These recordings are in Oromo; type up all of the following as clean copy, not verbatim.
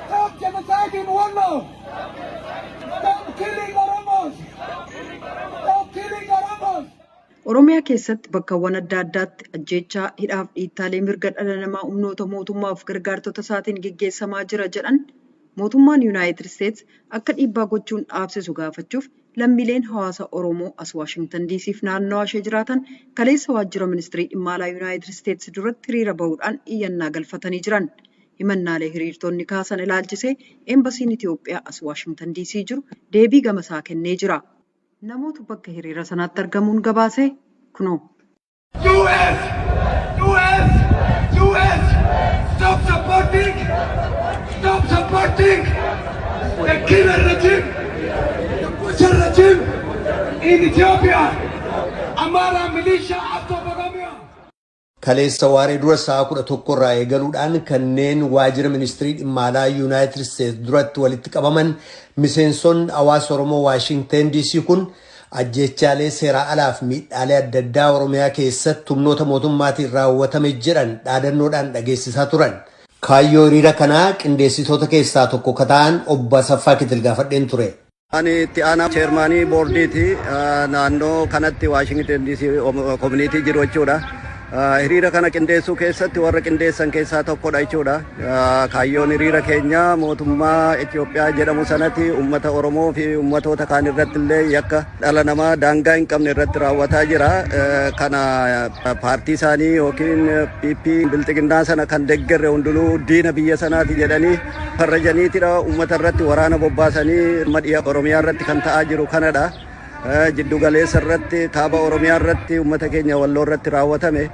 Stop genocide in Wollo! Stop killing Oromos! Stop killing Oromos! Oromiyaa keessatti bakkawwan adda addaatti ajjeechaa, hidhaaf dhiittaalee mirga dhala namaa humnoota mootummaaf gargaartota isaatiin geggeessamaa jira jedhan mootummaan Yuunaayitid Isteets akka dhiibbaa gochuun dhaabsisu gaafachuuf lammiileen hawaasa Oromoo as Waashingtan DCf naannawaa ishee jiraatan kaleessa waajjira ministirii dhimma alaa Yuunaayitid Isteets duratti hiriira bahuudhaan iyyannaa galfatanii jiran. Himannaalee hiriirtonni kaasan ilaalchisee Eembasiin Itoophiyaa as Waashingtan DC jiru deebii gamasaa kennee jira. Namoota bakka hiriira sanaatti argamuun gabaase kunoo. US! US! US! Stop supporting! Stop supporting the killer regime! The butcher regime in Ethiopia! Amara militia out of Oromia! Kaleessa waaree dura sa'a 11 irraa eegaluudhaan kanneen waajjira ministirii dhimma alaa Yuunaayitid Isteets duratti walitti qabaman miseensonni hawaasa Oromoo Waashingten DC kun ajjeechaalee seeraa alaaf miidhaalee adda addaa Oromiyaa keessatti humnoota mootummaatiin raawwatame jedhan dhaadannoodhaan dhageessisaa turan. Kaayyoo hiriira kanaa qindeessitoota keessaa tokko ka ta'an Obbo Asaffaa Kitil gaafadheen ture. Ani itti aanaa chairmanii boordiiti naannoo kanatti Waashingten DC community jiru jechuudha. Hiriira kana qindeessuu keessatti warra qindeessan keessaa tokkodha jechuudha. Kaayyoon hiriira keenya mootummaa Itoophiyaa jedhamu sanatti uummata Oromoo fi uummatoota kaan irratti illee yakka dhala namaa daangaa hin qabne irratti raawwataa jira. Kana paartii isaanii yookiin PP bilxiginnaa sana kan deeggarre hundinuu diina biyya sanaati jedhanii farrajaniitidha uummata irratti waraana bobbaasanii madhiya Oromiyaa irratti kan ta'aa jiru kanadha. Jiddu galeessa irratti, kaaba Oromiyaa irratti, uummata keenya Walloo irratti raawwatame.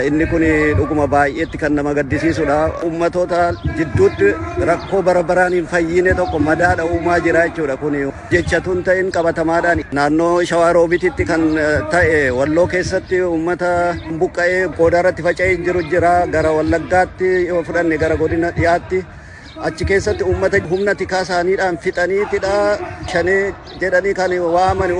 Inni kun dhuguma baay'eetti kan nama gaddisiisudha. Uummatoota jidduutti rakkoo bara baraan hin fayyine tokko madaadha uumaa jira jechuudha. Kun jechatu hin ta'in, qabatamaadhaan naannoo Shawaa Roobititti kan ta'e, Walloo keessatti uummata buqqa'ee qoodaa irratti faca'ee jiru jira. Gara Wallaggaatti yoo fudhanne, gara godina dhiyaatti, achi keessatti uummata humna tikaa isaaniidhaan fixaniitidha. Shanee jedhanii kan waaman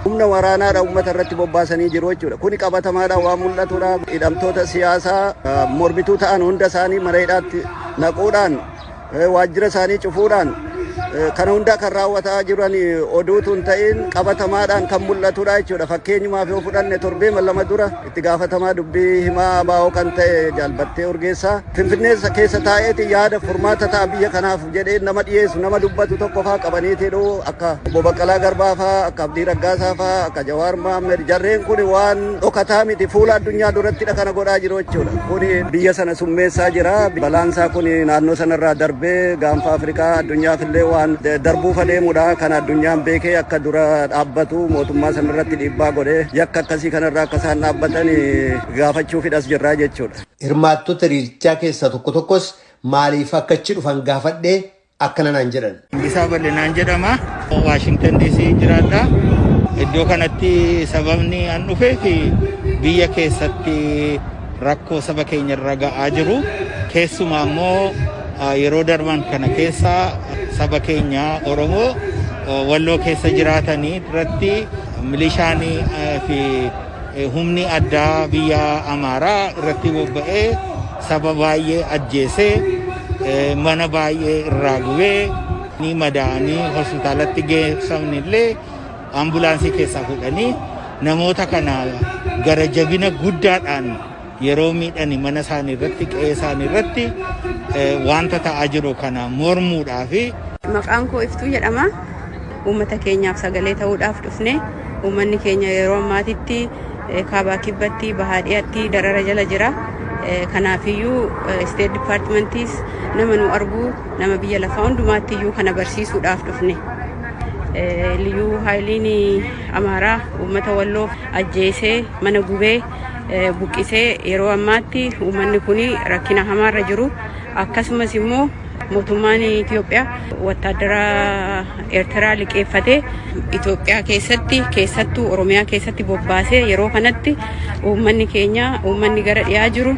humna waraanaadha uummata irratti bobbaasanii jiru jechuudha. Kuni qabatamaadhaan waan mul'atudha. Hidhamtoota siyaasaa mormituu ta'an hunda isaanii mana hidhaatti naquudhaan, waajjira isaanii cufuudhaan, kana hundaa kan raawwataa jiran oduutu hin ta'in, qabatamaadhaan kan mul'atudha jechuudha. Fakkeenyumaaf yoo fudhanne, torbee 2 dura itti gaafatamaa dubbii himaa ABO kan ta'e Jaal Battee Urgeessaa Finfinnee keessa taa'eeti yaada furmaata ta'a biyya kanaaf jedhee nama dhiyeessu, nama dubbatu tokko faa qabaniitiidhu. Akka Obbo Baqqalaa Garbaa faa, akka Abdii Raggaasaa faa, akka Jawaar Mohammed, jarreen kun waan dhokataa miti, fuula addunyaa durattidha kana godhaa jiru jechuudha. Kuni biyya sana summeessaa jira. Balaansaa kun naannoo sanarraa darbee gaanfa Afrikaa, addunyaaf illee waan darbuuf adeemudha. Kana addunyaan beekee akka dura dhaabbatu, mootummaa sanarratti dhiibbaa godhee yakka akkasii kanarraa akka isaan dhaabbatan gaafachuufidhas jirraa jechuudha. Hirmaattota hiriirichaa keessaa tokko tokkos maaliif akka achi dhufan gaafadhee akkana naan jedhan. Isaa Bal'inaan jedhama. Waashingtan DC jiraadha. Iddoo kanatti sababni an dhufeef biyya keessatti rakkoo saba keenya irra ga'aa jiru. Keessumaa immoo yeroo darban kana keessa saba keenya Oromoo Walloo keessa jiraatanii irratti milishaan fi humni addaa biyya Amaaraa irratti bobba'ee saba baay'ee ajjeesee, mana baay'ee irraa gubee, ni madaa'anii hospitaalatti geessamni illee ambulaansii keessaa fuudhanii namoota kana gara jabina guddaadhaan yeroo miidhani mana isaanii irratti, qe'ee isaanii irratti wanta ta'aa jiru kana mormuudhaafi. Maqaan koo Iftuu jedhama. Uummata keenyaaf sagalee ta'uudhaaf dhufne. Uummanni keenya yeroo ammaatitti kaabaa kibbatti, bahaa dhiyaatti darara jala jira. Kanaafiyyuu State Departmentiis nama nu argu, nama biyya lafaa hundumaatti iyyuu kana barsiisuudhaaf dhufne. Liyyuu haayiliin Amaaraa uummata Walloo ajjeesee, mana gubee, buqqisee, yeroo ammaatti uummanni kun rakkina hamaarra jiru. Akkasumas immoo mootummaan Itoophiyaa wattaaddara Eertiraa liqeeffatee Itoophiyaa keessatti, keessattuu Oromiyaa keessatti bobbaasee, yeroo kanatti uummanni keenya, uummanni gara dhiyaa jiru,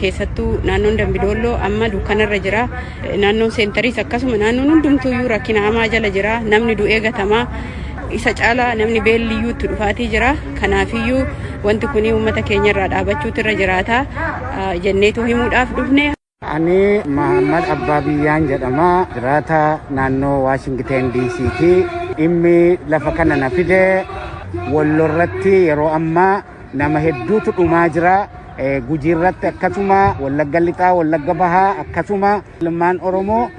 keessattuu naannoon Dambidoolloo amma dukkanarra jira. Naannoon seentariis akkasuma, naannoon hundumtuuyyuu rakkina hamaa jala jira. Namni du'ee gatamaa, isa caalaa namni beelliyyuu itti dhufaatii jira. Kanaafiyyuu wanti kun uummata keenya irraa dhaabachuutu irra jiraata jenneetu himuudhaaf dhufne. Ani Mahammad Abbaa Biyyaan jedhama. Jiraata naannoo Waashingteen DC'ti. Dhimmi lafa kana na fide Wallorratti yeroo ammaa nama hedduutu dhumaa jira. Gujiirratti akkasuma, Wallagga Lixaa, Wallagga Bahaa akkasuma ilmaan Oromoo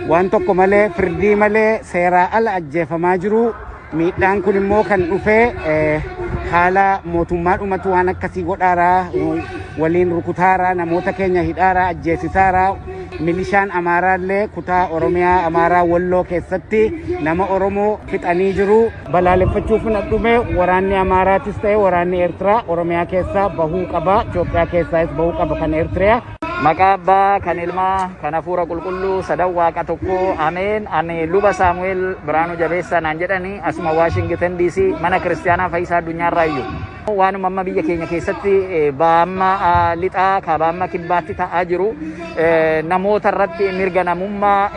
waan tokko malee, firdii malee, seeraa ala ajjeefamaa jiru. Miidhaan kun immoo kan dhufe haala mootummaadhumatu waan akkasii godhaaraa, waliin rukutaaraa, namoota keenya hidhaaraa, ajjeesisaaraa. Milishaan Amaaraallee kutaa Oromiyaa Amaaraa Walloo keessatti nama Oromoo fixanii jiru. Balaaleffachuuf na dhume. Waraanni Amaaraatis ta'e waraanni Eertiraa Oromiyaa keessaa bahuu qaba. Itoophiyaa keessaas bahuu qaba kan Eertiriyaa. Maqaa Abbaa, kan Ilmaa, kan Hafuura Qulqulluu, sadan Waaqa tokko, ameen. Ani Luba Saamu'eel Biraanuu Jabeessaa naan jedhani, asuma Waashingtan DC mana kiristaanaa Fayyisaa Addunyaarraa iyyuu. Waanuma amma biyya keenya keessatti baamma lixaa kabaamma kibbaatti ta'aa jiru, namoota irratti mirga namummaa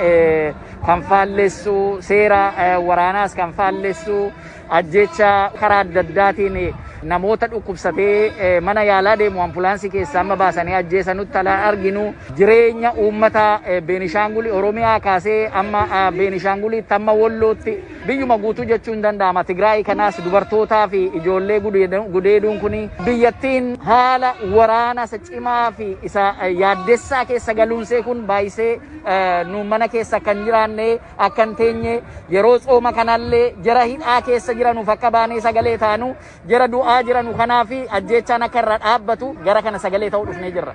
kan faallessu, seera waraanaas kan faallessu, ajjecha karaa adda addaatiin namoota dhukkubsatee mana yaalaa deemu ambulaansii keessaa amma baasanii ajjeesanutti alaa arginu, jireenya uummata Beenishaangul Oromiyaa kaasee amma Beenishaangulitti, amma Wallootti, biyyuma guutuu jechuun hin danda'ama. Tigraay kanaas dubartootaa fi ijoollee gudeeduun kun biyyattiin haala waraana isa cimaa fi isa yaaddessaa keessa galuunsee kun baay'isee nu mana keessa kan jiraanne akka hin teenye, yeroo tsooma kanallee jara hidhaa keessa jiranuuf akka baanee sagalee taanu, jara du'aa jiranu kanaa fi ajjeechaan akka irra dhaabbatu gara kana sagalee ta'uu dhufnee jirra.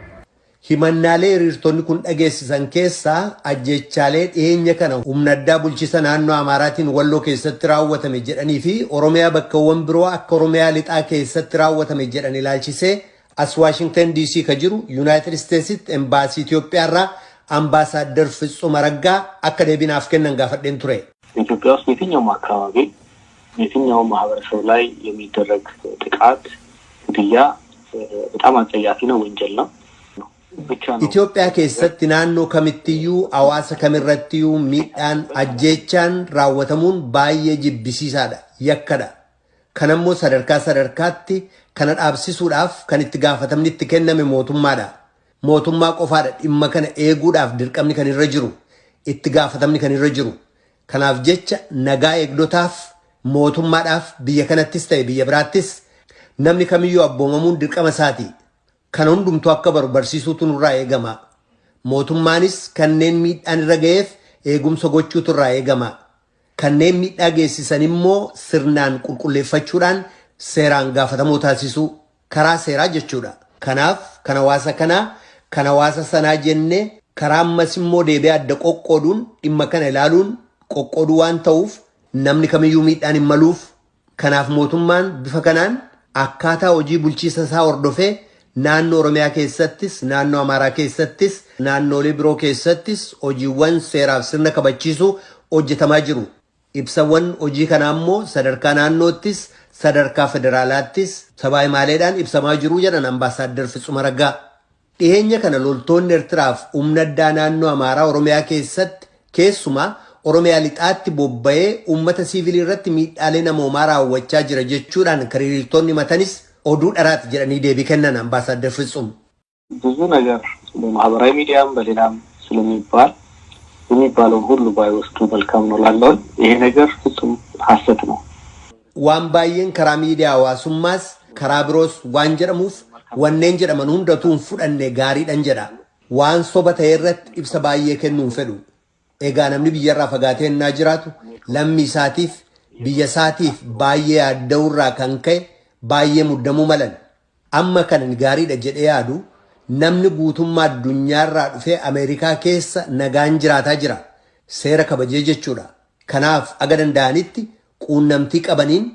Himannaalee hiriirtonni kun dhageessisan keessaa ajjechaalee dhiyeenya kana humna addaa bulchiisa naannoo Amaaraatiin Walloo keessatti raawwatame jedhanii fi Oromiyaa bakkawwan biroo akka Oromiyaa Lixaa keessatti raawwatame jedhan ilaalchisee as Waashingtan DC ka jiru Yuunaayitid Isteetsitti embaasii Itoophiyaa irraa Ambaasaaddar Fitsum Araggaa akka deebinaaf kennan gaafadheen ture. ኢትዮጵያ ውስጥ የትኛውም አካባቢ የትኛውም ማህበረሰብ ላይ የሚደረግ ጥቃት፣ ግድያ በጣም አጸያፊ ነው፣ ወንጀል ነው ብቻ ነው። Itoophiyaa keessatti naannoo kamittiyyuu hawaasa kamirrattiyyuu miidhaan ajjeechaan raawwatamuun baay'ee jibbisiisaadha, yakkadha. Kanammoo sadarkaa sadarkaatti kana dhaabsisuudhaaf kan itti gaafatamni itti kenname mootummaadha. Mootummaa qofaadha dhimma kana eeguudhaaf dirqamni kan irra jiru, itti gaafatamni kan irra jiru. Kanaaf jecha nagaa eegdotaaf, mootummaadhaaf, biyya kanattis ta'e biyya biraattis namni kamiyyuu abboomamuun dirqama isaati. Kan hundumtuu akka baru barsiisuutu nurraa eegama. Mootummaanis kanneen miidhaan irra ga'eef eegumsa gochuutu irraa eegama. Kanneen miidhaa geessisan immoo sirnaan qulqulleeffachuudhaan seeraan gaafatamoo taasisuu, karaa seeraa jechuudha. Kanaaf kan hawaasa kanaa, kan hawaasa sanaa jennee karaa ammas immoo deebi'ee adda qoqqooduun dhimma kana ilaaluun qoqqooduu waan ta'uuf namni kamiyyuu miidhaan hin maluuf. Kanaaf mootummaan bifa kanaan akkaataa hojii bulchiisa isaa hordofee naannoo Oromiyaa keessattis, naannoo Amaaraa keessattis, naannoolee biroo keessattis hojiiwwan seeraaf sirna kabachiisuu hojjetamaa jiru. Ibsawwan hojii kanaa immoo sadarkaa naannoottis, sadarkaa federaalaattis sabaa himaaleedhaan ibsamaa jiru jedhan Ambaasaaddar Fitsum Araggaa. Dhiyeenya kana loltoonni Eertiraaf humna addaa naannoo Amaaraa Oromiyaa keessatti, keessumaa Oromiyaa Lixaatti bobba'ee uummata siivilii irratti miidhaalee namoomaa raawwachaa jira jechuudhaan kan hiriirtonni matanis oduu dharaati jedhanii deebii kennan Ambaasaaddar Fitsum. ብዙ ነገር በማህበራዊ ሚዲያም በሌላም ስለሚባል የሚባለውን ሁሉ ባይወስዱ መልካም ነው ላለውን ይሄ ነገር ፍጹም ሀሰት ነው። Waan baay'een karaa miidiyaa hawaasummaas karaa biroos waan jedhamuuf wanneen jedhaman hundatu hin fudhanne gaariidhan jedha. Waan soba ta'e irratti ibsa baay'ee kennuu hin fedhu. Egaa namni biyyarraa fagaatee innaa jiraatu lammii isaatiif, biyya isaatiif baay'ee yaadda'uurraa kan ka'e baay'ee muddamuu malan. Amma kanan gaariidha jedhee yaadu, namni guutummaa addunyaarraa dhufee Ameerikaa keessa nagaan jiraataa jira. Seera kabajee jechuudha. Kanaaf aga danda'anitti quunnamtii qabaniin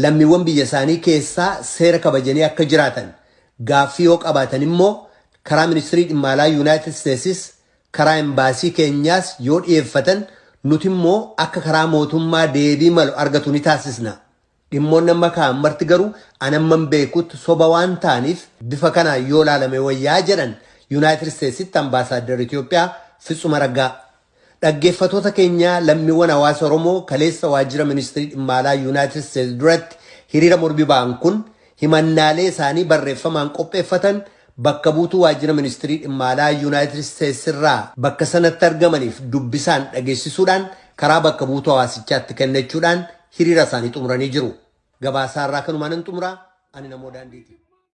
lammiiwwan biyya isaanii keessaa seera kabajanii akka jiraatan, gaaffii yoo qabaatan immoo karaa ministirii dhimma alaa Yuunaayitid Isteetsis, karaa embaasii keenyaas yoo dhiyeeffatan, nuti immoo akka karaa mootummaa deebii malu argatu ni taasisna. Dhimmoonni amma ka'an marti garuu anamman beekutti soba waan ta'aniif bifa kanaan yoo ilaalame wayyaa jedhan Yuunaayitid Isteetsitti Ambaasaaddar Itoophiyaa Fitsum Araggaa. Dhaggeeffatoota keenyaa, lammiiwwan hawaasa Oromoo kaleessa waajjira ministirii dhimma alaa Yuunaayitid Isteets duratti hiriira mormii ba'an kun himannaalee isaanii barreeffamaan qopheeffatan bakka buutuu waajjira ministirii dhimma alaa Yuunaayitid Isteets irraa bakka sanatti argamaniif dubbisaan dhageessisuudhaan karaa bakka buutuu hawaasichaatti kennachuudhaan hiriira isaanii xumuranii jiru. Gabaasaa irraa kanumaan nan xumuraa ani namoo daandiiti.